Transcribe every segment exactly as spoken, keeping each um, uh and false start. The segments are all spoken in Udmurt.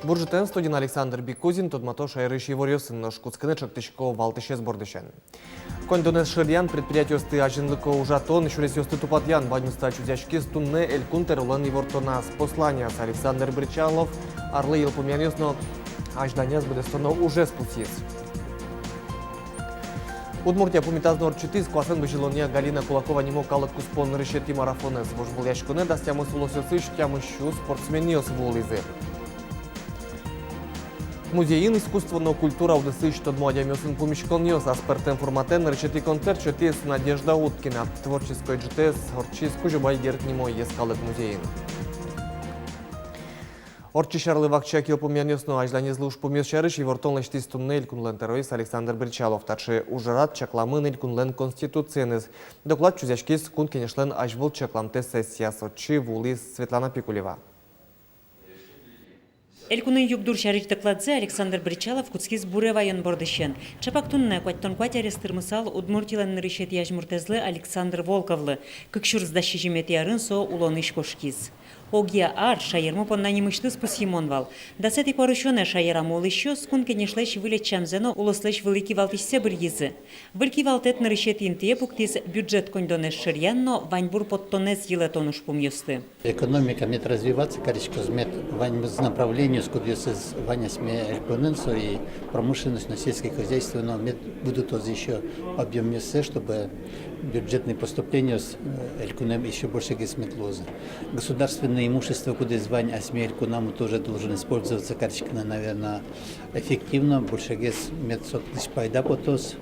Бур ӝытэн! Студиын Александр Бикузин. Тодмато шаерысь иворъёсын, нош кутскыны чектӥсько валтӥсез бордысен. Коньдонэз шыръян, предприятиосты азинлыко ужатон, сюресъёсты тупатъян — ваньмыз та чузъяськиз туннэ Элькун Тӧролэн ивортоназ, посланиез. Александр Бречалов арлы йылпумъянъёс но азьланяз быдэстоно ужез пусйиз. Удмуртия пумитаз но ортчытӥз куасэн бызьылонъя Галина Кулакова нимо калык куспо нырысетӥ марафонэз. Вожвылъяськонэ дас тямыс улосъёсысь тямыс сю спортсменъёс вуылӥзы. Музейын искусство но культура удысысь тодмо адямиосын пумиськонъёс. Аспӧртэм форматэн нырысетӥ концерт сётӥз Надежда Уткина. Творческой ӝытэз ортчиз Кузебай Герд нимо йӧскалык музейын. Ортчись арлы вакчияк йылпумъянъёс но азьланезлы ужпумъёс сярысь ивортон лэсьтӥз туннэ Элькунлэн Тӧроез Александр Бречалов. Таӵе ужрад чакламын Элькунлэн Конституциеныз. Доклад чузъяськиз Кун Кенешлэн азьвыл чакламтэ сессияз. Отчы вуылӥз Светлана Пикулева. Элькунын югдур сярысь докладзэ Александр Бречалов кутскиз буре ваён бордысен. Чапак туннэ, куатьтон куать арес тырмысал, Удмуртилэн нырысетӥ азьмуртэзлы Александр Волковлы, кык сюрс дас сизьыметӥ арын со улонысь кошкиз. Огъя ар шаермы понна нимысьтыз пусйымон вал. Дасэтӥ куарусёнэ шаерамы улӥсьёс Кун Кенешлэсь выль ӧтчамзэ но улослэсь вылӥ кивалтӥсьсэ быръизы. Выль кивалтэт нырысетӥ интые пуктӥз бюджет коньдонэз шыръян но ваньбур поттонэз йылэтон ужпумъёсты. Экономика мед развиваться кариськоз, мед ваньмыз направлениос, кудъёсыз вань асьме элькунын, со и промышленность, но сельское хозяйство, но мед будэтозы ещё объёмъёссэ, чтобы бюджетный поступлениос, э, элькунэм ещё большегес мед луозы. Государственное имущество, кудӥз вань асьме элькунамы, тоже должен использоваться кариськыны, наверное, эффективно, большегес мед соос пайда потоз.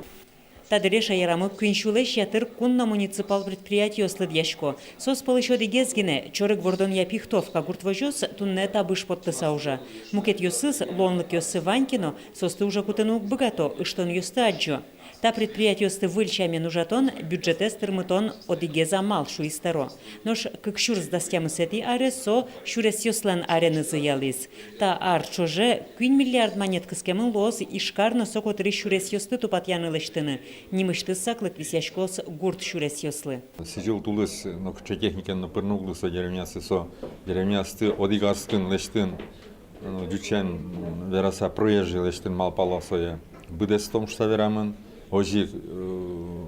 Та дыре шаерамы куинь сюлэсь ятыр кун но муниципал предприятиос лыдъясько. Соос пӧлысь одӥгез гинэ, Чорыг Вордонъя Пихтовка гурт возёс, туннэ табыш поттыса ужа. Мукетъёсыз, луонлыкъёссы вань ке но, соосты уже кутыны уг быгато, ыштонъёсты адӟо. Та предприятиосты выль сямен ужатон — бюджетэз тырмытон одӥгез амал, шуиз Тӧро. Нош кык сюрс дас тямысэтӥ аре со сюресъёслэн аренызы ялӥз. Та ар ӵоже куинь миллиард манет кыскемын луоз Ижкар но со котырысь сюресъёсты тупатъяны, лэсьтыны. Нимысьтыз саклык висъяськоз гурт сюресъёслы. Сӥзьыл тулыс но кыӵе техникен но пырны уг луы со деревняосы, со деревняосты одӥг арскын лэсьтыны, ну, ӟучен вераса, проезжий лэсьтыны малпало сое. Быдэстом шуыса верамын. Озьы ик, э,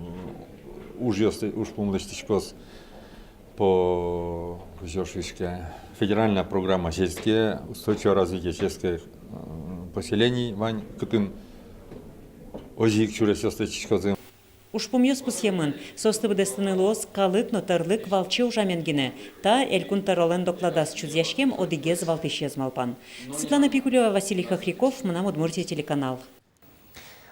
ужъёс, ужпум лэсьтӥськоз по, кызьы шуиське, федеральная программа сельские, устойчивое развитие сельских, э, поселений вань, кытын озьы ик сюресъёс лэсьтӥськозы. Ужпумъёс пусъемын, соосты быдэстыны луоз калык но тӧрлык валче ужамен гинэ. Та Элькун Тӧролэн докладаз чузъяськем одӥгез валтӥсез малпан. Светлана Пикулева, Василий Хохряков, «Мынам Удмуртие» телеканал.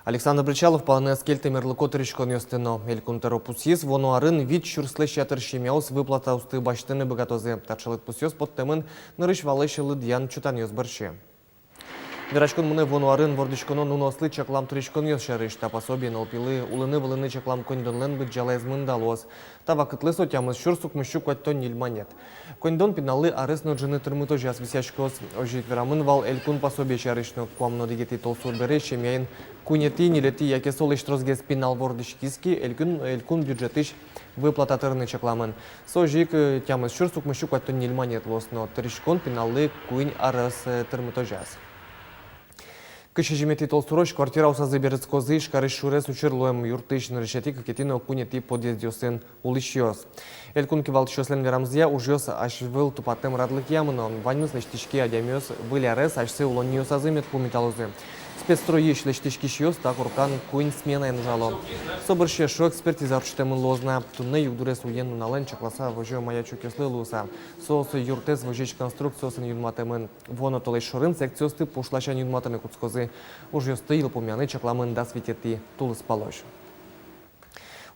Александр Бречалов палэнэ ӧз кельты мерлыко тыриськонъёсты но. Элькун Тӧро пусйиз, вуоно арын вить сюрслэсь ятыр семьяос выплатаосты басьтыны быгатозы. Таӵе лыдпусъёс поттэмын нырысь валысь лыдъян-чотанъёс бӧрсьы. Вераськон мынэ вуоно арын вордӥськоно нуныослы чаклам тыриськонъёс сярысь. Та пособие нылпилы улыны-вылыны чаклам коньдонлэн быдӟалаез мында луоз. Та вакытлы со тямыс сюрс укмыссю куатьтон ньыль манет. Коньдон пиналлы арес но ӝыны тырмытозяз висъяськоз. Озьы ик верамын вал элькун пособие сярысь но. Куамын одӥгетӥ толсур бере семьяын куинетӥ, ньылетӥ яке солэсь тросгес пинал вордӥськиз ке, элькун, элькун бюджетысь выплата тырыны чакламын. Со озьы ик, э, тямыс сюрс укмыссю куатьтон ньыль манет луоз но. Тыриськон пиналлы куинь арес, э, тырмытозяз. Кызь сизьыметӥ толсурозь квартираосазы берытскозы Ижкарысь сюрес учыр луэм юртысь нырысетӥ, кыкетӥ но куинетӥ подъездъёсын улӥсьёс. Элькун кивалтӥсьёслэн верамзыя, ужъёс азьвыл тупатэм радлыкъя мыно. Ваньмыз лэсьтӥське, адямиос Выль арез асьсэ улонниосазы мед пумиталозы. Спецстройысь лэсьтӥськисьёс та коркан куинь сменаен ужало. Со бӧрсьы эшшо экспертиза ортчытэмын луоз на. Туннэ югдурез уен-нуналэн чакласа возё маячокъёслы луыса. Соос юртэз возись конструкциосын юнматэмын. Вуоно толэзь шорын секциосты пуш ласянь юнматыны кутскозы. Ужъёсты йылпумъяны чакламын дас витетӥ тулыспалозь.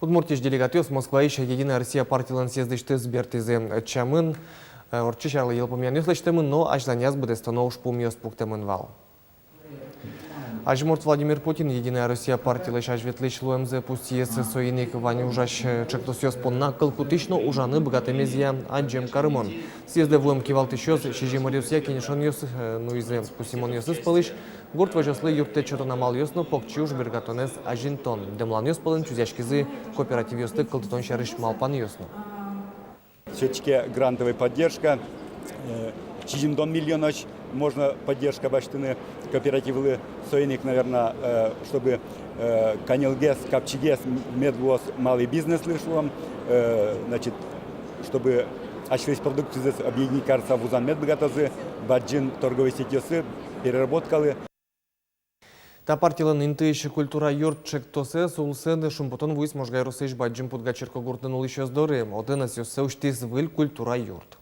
Удмуртиысь делегатъёс Москваысь «Единая Россия» партилэн съездысьтыз бертӥзы. Ӧтчамын, э, ортчись арлы йылпумъянъёс лэсьтэмын но азьланяз быдэстоно ужпумъёс пуктэмын вал. Азьмурт Владимир Путин «Единая Россия» партилэсь азьветлӥсь луэмзэ пусйиз. Соин ик вань ужась, э, чектосъёс понна кыл кутӥсь но ужаны быгатэмезъя адӟем карымон. Съездэ вуэм кивалтӥсьёс сизьым ӧръёсъя кенешонъёс, э, нуизы. Пусйымонъёсыз пӧлысь гурт возёслы юрттэт сётон амалъёс но покчи уж бергатонэз азинтон. Дэмланъёс пӧлын чузъяськизы кооперативъёсты кылдытон сярысь малпанъёс но. Всё-таки грантовая поддержка, э, Сизьымдон миллионозь можно поддержка басьтыны кооперативлы, соин ик, наверно, э, чтобы, э, каньылгес, капчигес мед луоз малый бизнеслы, шуом, э, значит, чтобы асьсэлэсь продукцизэс объединить карыса вузан мед быгатозы бадӟым торговой сетьёсы, переработкалы. Та партилэн интыысь «Культура юрт» чектосэз улсын шумпотон вуиз Можга ёросысь Бадӟым Пудга черкогуртын улӥсьёс доры. Отын ӧсъёссэ усьтӥз выль культура юрт.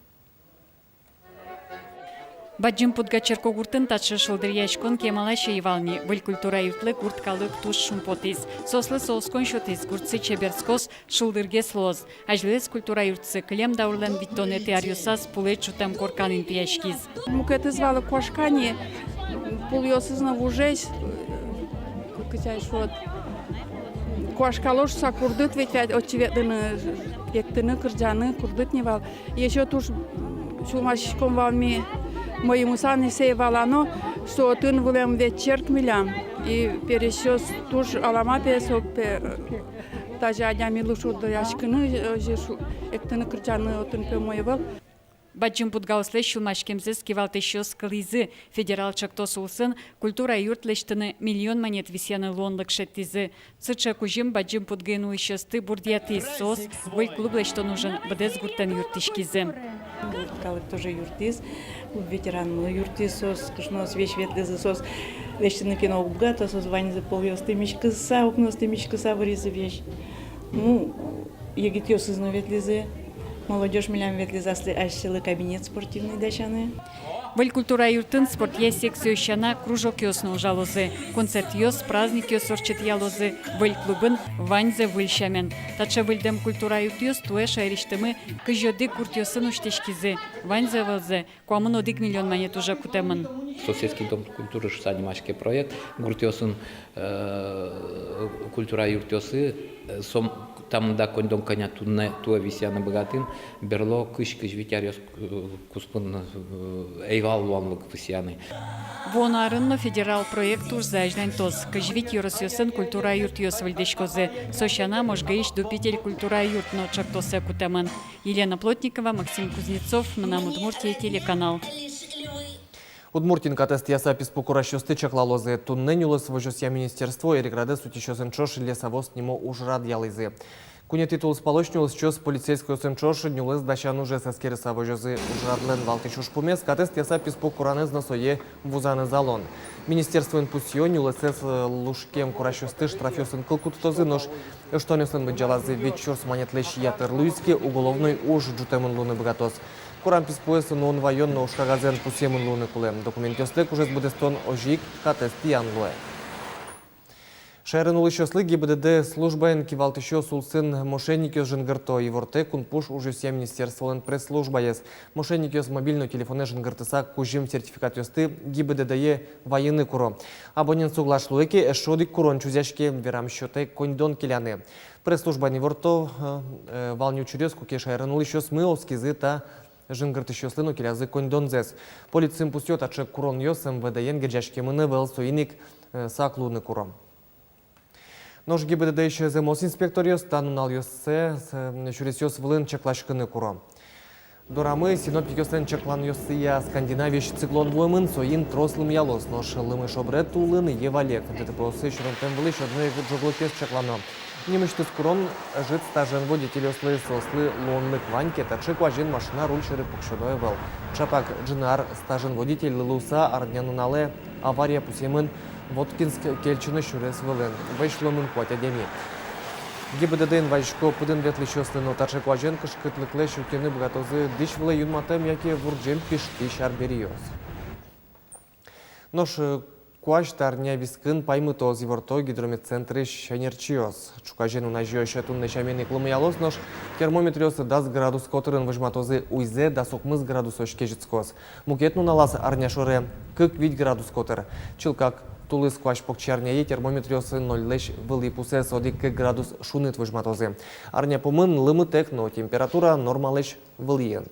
Бадӟым Пудга черкогуртын таӵе шулдыръяськон кемалась ӧй вал ни. Выль культура юртлы гурт калык туж шумпотӥз. Соослы со оскон сётӥз, гуртсы чеберскоз, шулдыргес луоз. Азьлоез культура юртсы кылем даурлэн витьтонэтӥ аръёсаз пулэсь ӝутэм коркан интыяськиз. Мукетыз вал куашка ни, пулъёсыз но вужесь, кыӵе шуод, куашкалоз шуса, курдыт ведь, ведь отчы ветлыны, эктыны, кырӟаны курдыт ни вал. Ещё туж сюлмаськиськом вал ми, мӧйымыса ни сое валано, что отын вылэм ведь черк милям, и пересьёс туж алама пе со пе, тазьы адямилы шулдыръяськыны, э, озьы шу-, эктыны, кырӟаны отын пе умой ӧвӧл. Бадӟым Пудгаослэсь сюлмаськемзэс кивалтӥсьёс кылӥзы: федерал чектос улсын культура юрт лэсьтыны миллион манет висъяны луонлык шедьтӥзы. Сыӵе кузьым Бадӟым Пудгаын улӥсьёсты бурдъятӥз, соос выль клуб лэсьтон ужын быдэс гуртэн юрттӥськизы. Гурт калык тоже юрттӥз, клуб ветеранлы юрттӥз соос, кышноос весь ветлӥзы, соос лэсьтыны ке но уг быгато, соос ваньзы полъёсты миськыса, укноосты миськыса выризы весь. Ну, егитъёсыз но ветлӥзы, молодёжь милям ветлӥз аслы, асьсэлы кабинет спортивный дасяны. Выль культура юртын спортъя секциос сяна кружокъёс но ужалозы. Концертъёс, праздникъёс ортчытъялозы. Выль клубын ваньзэ выль сямен. Таӵе выльдэм культура юртъёс туэ шаерысьтымы кызь одӥг гуртъёсын усьтӥськизы. Ваньзы ӧвӧлзэ куамын одӥг миллион манет уже кутэмын. Соседский дом культуры шуыса нимаське проект. Гуртъёсын, э, культура юртъёсы, э, сом-, та мында коньдон кӧня туннэ туэ висъяны быгатӥм, берло кызь, кызь вить аръёс, э, куспын, э, ӧй вал луонлык висъяны. Вуоно арын но федерал проект ужзэ азьланьтоз. Кызь вить ёросъёсын культура юртъёс выльдӥськозы. Со сяна Можгаысь «Дубитель» культура юрт но чектосэ кутэмын. Елена Плотникова, Максим Кузнецов, «Мынам Удмуртие» телеканал. Удмуртиын катэз тӥяса писпу курасьёсты чаклалозы. Туннэ нюлэс возёсъя министерство Эриградэз утисьёсын ӵош «Лесовоз» нимо ужрад ялӥзы. Куинетӥ тулыспалозь нюлэсчиос полицейскойёсын ӵош нюлэс дасян ужез эскерыса возёзы. Ужрадлэн валтӥсь ужпумез — катэз тӥяса писпу куранэз но сое вузаны залон. Министерствоын пусъё: нюлэсэз, э, лушкем курасьёсты штрафъёсын кыл кутытозы, нош ыштонъёслэн быдӟалазы вить сюрс манетлэсь ятыр луиз ке, уголовной уж ӝутэмын луыны быгатоз. Куран писпуэз нуон ваён но ужкагазэн пусъемын луыны кулэ. Документъёстэк ужез быдэстон озьы ик катэз тӥян луэ. Шаерын улӥсьёслы ГИБДД службаын кивалтӥсьёс улсын мошенникъёс жингырто, ивортэ кунпуш ужъёсъя министерстволэн пресс-службаез. Мошенникъёс мобильной телефонэ жингыртыса кузьым сертификатъёсты ГИБДД-е вайыны куро. Абонент соглаш луэ ке, эшшо одӥг курон чузъяське, верам сётэ коньдон келяны. Пресс-службаын иворто, э, э, вал ни учыръёс, куке шаерын улӥсьёсмы оскизы та жингыртӥсьёслы но келязы коньдонзэс. Полициын пусъё: таӵе куронъёс МВД-ен герӟаськемын ӧвӧл, соин ик, э, сак луыны куро. Нош ГИБДД-ысь зэмос инспекторъёс та нуналъёсы, э, сюресъёс вылын чакласькыны куро. Дорамы синоптикъёслэн чакланъёссыя Скандинавиысь циклон вуэмын, соин трос лымыялоз, нош лымы шобрет улын йӧ валег. ДТП-осы сюрымтэм вылысь одно ик ӝоглыкез чаклано. Нимысьтыз курон ӧжыт стажен водительёслы. Соослы луонлык вань ке, таӵе куазен машина руль сьӧры пуксёно ӧвӧл. Ӵапак ӝыны ар стажен водительлы луыса арнянуналэ авария пусъемын Воткинск — Кельчино сюрес вылын. Вӧсь луэмын куать адями. ГИБДД-ын вазисько пыдын ветлӥсьёслы но: таӵе куазен кышкытлыклэсь утьыны быгатозы дӥсь вылэ юнматэм яке вурӟем пиштӥсь арбериос. Нош, э, куазь та арня вискын паймытоз, иворто Гидрометцентрысь ӧнерчиос. Ӵуказе нуназеозь туннэ сямен ик лымыялоз, нош термометръёс дас градус котырын возьматозы, уйзэ дас укмыс градусозь кезьытскоз. Мукет нуналаз арня шоры кык-вить градус котыр. Чылкак тулыс куазь покчиарняе термометръёс нольлэсь вылӥ пусэз, одӥг-кык градус шуныт возьматозы. Арня пумын лымытэк, но температура нормалэсь вылӥын.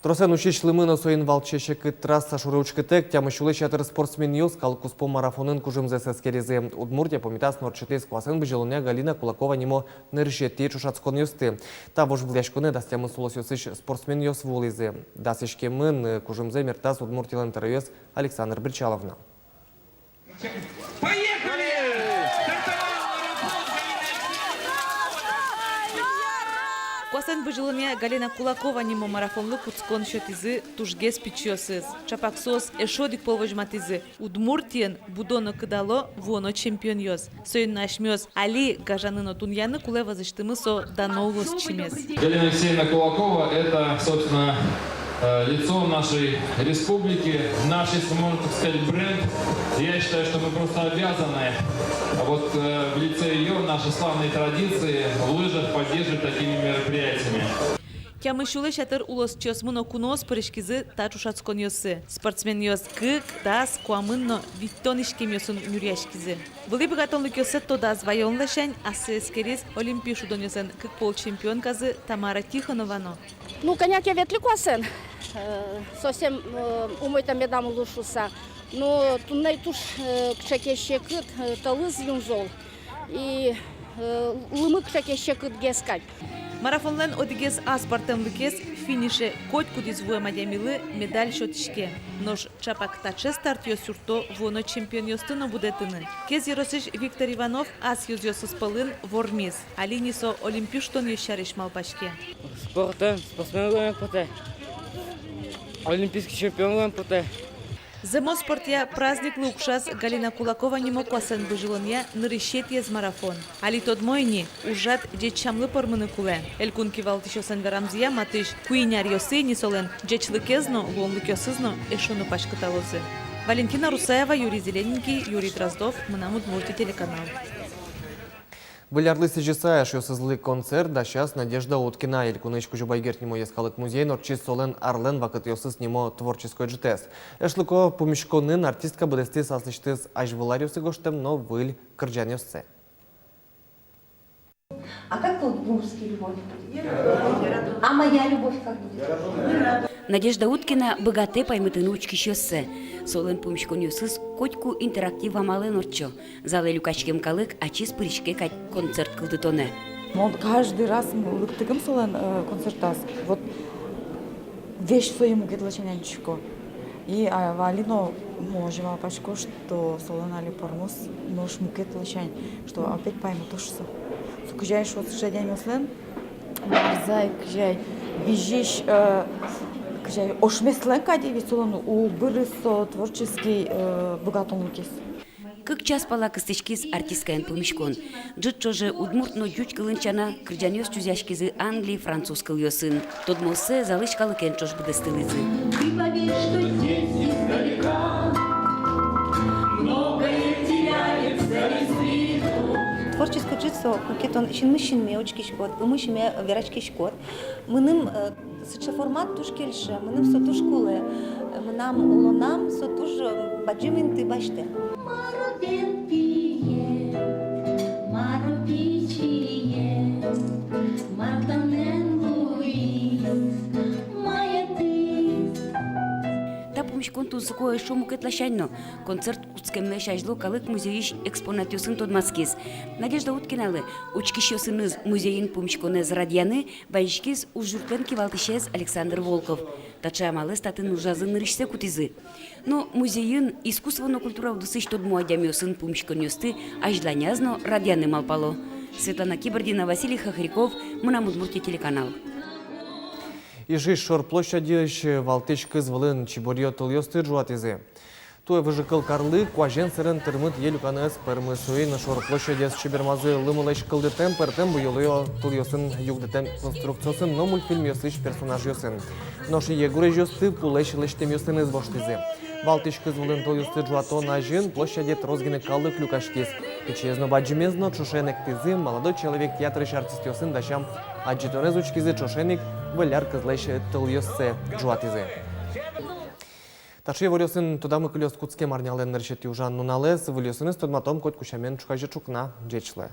Тросэн усись лымы но соин валче секыт трасса шоры учкытэк, тямыс сюлэсь ятыр спортсменъёс калык куспо марафонын кужымзэс эскеризы. Удмуртия пумитаз но ортчытӥз куасэн бызьылонъя Галина Кулакова нимо нырысетӥ ӵошатсконъёсты. Та вожвылъяськонэ дас тямыс улосъёсысь спортсменъёс вуылӥзы. Дас иськемын кужымзэ мертаз Удмуртилэн тӧроез Александр Бречалов но. Поехали! Стартовал марафон. Куасэн бызьылонъя Галина Кулакова нимо марафонлы кутскон сётӥзы тужгес пичиосыз. Чапак соос эшшо одӥг пол возьматӥзы: Удмуртиын будо но кыдало вуоно чемпионъёс. Соин но асьмеос али гажаны но тунъяны кулэ вазисьтымы со дано улосчимес. Галина Алексеевна Кулакова — это, собственно, э, лицо нашей республики, наш, если можно так сказать, бренд. Я считаю, что мы просто обязаны вот, э, в лице её наши славные традиции в лыжах поддерживать такими мероприятиями. Тямыс сюлэсь ятыр улосчиосмы но куноос пыриськизы та ӵошатсконъёсы. Спортсменъёс кык, дас, куамын но витьтон иськемъёсын нюръяськизы. Вылӥ быгатонлыкъёссэ тодаз ваён ласянь ассэ эскериз Олимпи шудонъёслэн кык пол чемпионказы Тамара Тихонова но. Ну, кӧня ке ветлӥ куасэн, э, совсем, э, умой та медам луы шуыса. Но туннэ туж, э, кыӵе ке секыт, э, тӧлыз юн зол. И, э, лымы кыӵе ке секытгес кадь. Марафонлэн одӥгез аспӧртэмлыкез — финише котькудӥз вуэм адямилы медаль сётӥське. Нош чапак таӵе стартъёс юртто вуоно чемпионъёсты но будэтыны. Кез ёросысь Виктор Иванов ас ёзъёсыз пӧлын вормиз. Али ни со Олимпи шудонъёс сярысь малпаське. Спортэн спортсмен луэме потэ. Олимпийский чемпион луэме потэ. Зэмос спортъя праздниклы укшаз Галина Кулакова нимо куасэн бызьылонъя нырысетӥез марафон. Али тодмо ини, ужрад ӟеч сямлы пӧрмыны кулэ. Элькун кивалтӥсьёслэн верамзыя, матысь куинь аръёсы ини солэн ӟечлыкез но, луонлыкъёсыз но эшшо но паськыталозы. Валентина Русаева, Юрий Зелененький, Юрий Дроздов, «Мынам Удмуртие» телеканал. Выль арлы сӥзьыса эшъёсызлы концерт дасяз Надежда Уткина. Элькунысь Кузебай Герд нимо йӧскалык музейын ортчиз солэн «Арлэн вакытъёсыз» нимо творческой ӝытэз. Эшлыко пумиськонын артистка быдэстӥз аслэсьтыз азьвыл аръёсы гожтэм но выль кырӟанъёссэ. А как по-удмуртски любовь? А моя любовь как будет? Надежда Уткина быгатэ паймытыны учкисьёссэ. Солэн пумиськонъёсыз котьку интерактив амалэн ортчо. Залэ люкаськем калык ачиз пыриське кадь концерт кылдытонэ. Мон каждый раз, м, лыктыкум солэн, э, концертаз, вот, весь сое мукет ласянь адӟисько. И, а, али но, м, озьы малпасько, что солэн али пӧрмоз нош мукет ласянь, что опять паймытоз шуыса. Со кызьы ай шуод, сыӵе адямиослэн марзэ ай кызьы ай бызись, э, кызьы ай ошмеслэн кадь ик, ведь солэн улбырыз со творческий, э, быгатонлыкез. Кык час пала кыстӥськиз артисткаен пумиськон. Ӝыт ӵоже удмурт но ӟуч кылын сяна, кырӟанъёс чузъяськизы англи, француз кылъёсын. Тодмооссэ залысь калыкен ӵош быдэстылӥзы. Ты повесь, что здесь издалека многое теряется из виду. Творческой ӝыт со, куке тон синмысь синме учкиськод, ымысь ымме вераськиськод. Мыным, э, сыӵе формат туж кельше, мыным со туж кулэ. Мынам улонам со туж, э, бадӟым инты басьтэ. Мар о пе, пие, мар о пичие, мар тонэн луиз, маятӥз. Та пумиськон тунсыко эшшо мукет ласянь но. Концерт кутскемлэсь азьло калык музейысь экспонатъёсын тодматскиз. Надежда Уткиналы учкисьёсыныз музейын пумиськонэз радъяны вазиськиз ужъюртлэн кивалтӥсез Александр Волков. Таӵе амалэз татын ужазы нырысьсэ кутӥзы. Но музейын искусство но культура удысысь тодмо адямиосын пумиськонъёсты азьланяз но радъяны малпало. Светлана Кибардина, Василий Хохряков, «Мынам Удмуртие» телеканал. Ижысь шор площадьысь валтӥсь кыз вылын чиборъё тылъёсты ӝуатӥзы. Туэ выжыкыл карлы куазен сэрен тырмыт йӧ люканы ӧз пӧрмы. Соин шор площадез чебермазы лымылэсь кылдытэм, пӧртэм буёлъё тылъёсын югдытэм конструкциосын но мультфильмъёсысь персонажъёсын. Нош йӧ гурезьёсты пулэсь лэсьтэмъёсыныз воштӥзы. Валтӥсь кыз вылын тылъёсты ӝуатон азьын площаде трос гинэ калык люкаськиз. Пичиез но бадӟымез но ӵошен эктӥзы, «Молодой человек» театрысь артистъёсын дасям адӟытонэз учкизы, ӵошен ик Выль ар кызлэсь тылъёссэ ӝуатӥзы. Таӵе иворъёсын тодамы кылёз кутскем арнялэн нырысетӥ ужан нуналэз. Выльёсыныз тодматом котьку сямен ӵуказе ӵукна. Ӟеч луэ.